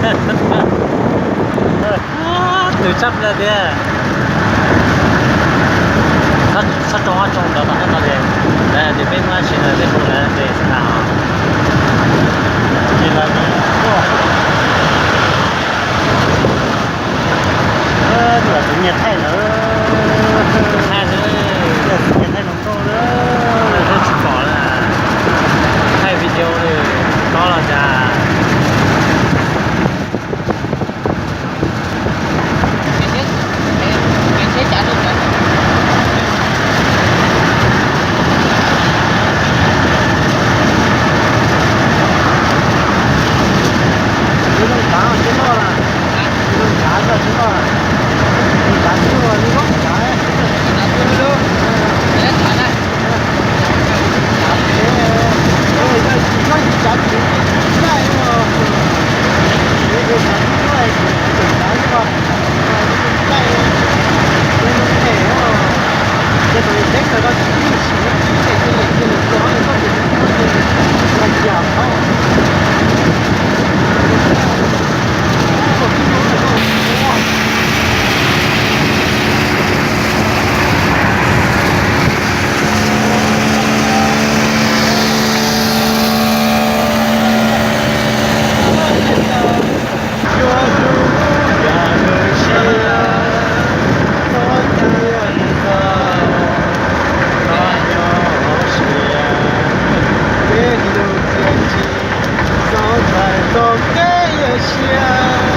Tws tshaj plaws tiag. Txhob tsoo ob tsoo ntawd mas qhov no ces, ces peb muab tsis ntawd peb hu lawv ces xav tas os. Ces lawv, tus nyiag thaij lawm, thaij lawm, tus nyiag thaij lawm, tsis pom lawm, thaij video li, tsis pom los cas. Yuav hlub yam dawb siab, txhob cia li txog, txhob nyob hauv siab, peb hlub txiaj ntsig, txhob ntshai txoj kev ywj siab.